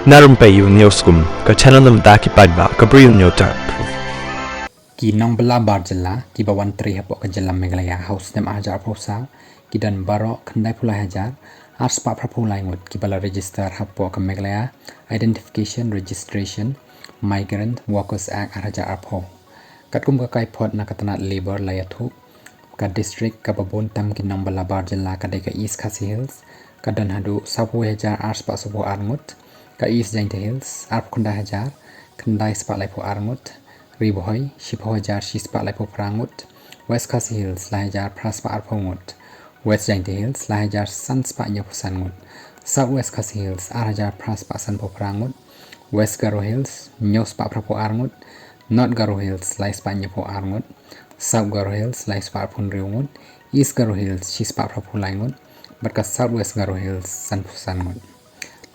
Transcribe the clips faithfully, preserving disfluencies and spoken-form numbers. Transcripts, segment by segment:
Na rympei ïa u News Kum, ka channel na bynta ki paidbah ka Bri u Hynñiewtrep. Ki nongbylla bar jylla kiba wan trei hapoh ka jylla Meghalaya ha u snem ar hajar arphew saw ki don baroh khyndaiphew lai hajar ar spah phraphew lai ngut kiba la register hapoh ka Meghalaya Identification Registration Migrant Workers Act ar hajar arphew. Katkum ka kaiphod na ka tnat Labour la ïathuh, ka district kaba bun tam ki nongbylla bar jylla ka dei ka East Khasi Hills, ka don haduh sawphew wei hajar ar spah sawphew ar ngut, ka East Jaintia Hills arphew khyndai hajar khyndai spah laiphew ar ngut, Ri Bhoi shiphew hajar shi spah laiphew phra ngut, West Khasi Hills lai hajar phra spah arphew ngut, West Jaintia Hills lai hajar san spah hynñiewphew san ngut, South West Khasi Hills ar hajar phra spah sanphew phra ngut, West Garo Hills hynñiew spah phraphew ar ngut, North Garo Hills lai spah hynñiewphew ar ngut, South Garo Hills lai spah arphew hynriew ngut, East Garo Hills shi spah phraphew lai ngut, bad ka South West Garo Hills sanphew san ngut.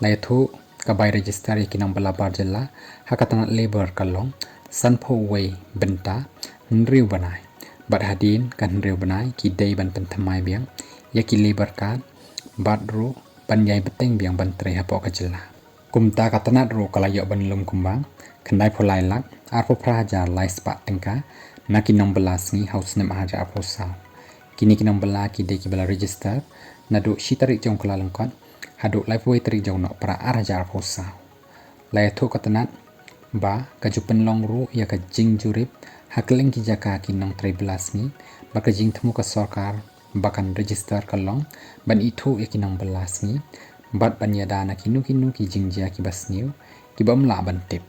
La ïathuh ka bai register ïa ki nongbylla bar jylla ha ka tnat Labour ka long sanphew wei bynta hynriew bnai, bad hadien ka hynriew bnai ki dei ban pynthymmai biang ïa ki Labour card bad ruh ban ïai bteng biang ban trei hapoh ka jylla. Kumta ka tnat ruh ka la ïoh ban lum kumba khyndaiphew lai lak arphew phra hajar lai spah tyngka na ki nongbylla sngi ha u snem ar hajar arphew saw. Kine ki nongbylla ki dei kiba la register naduh shi tarik jong u Kyllalyngkot haduh laiphew wei tarik jong u Nohprah ar hajar arphew saw. La ïathuh ka tnat ba ka ju pynlong ruh ïa ka jingjurip ha kylleng ki jaka ki nongtrei bylla sngi, bad ka jingthmu ka sorkar ba kan register ka long ban ithuh ïa ki nongbylla sngi bad ban ïada na kino kino ki jingjia kiba sniew kiba ym lah ban tip.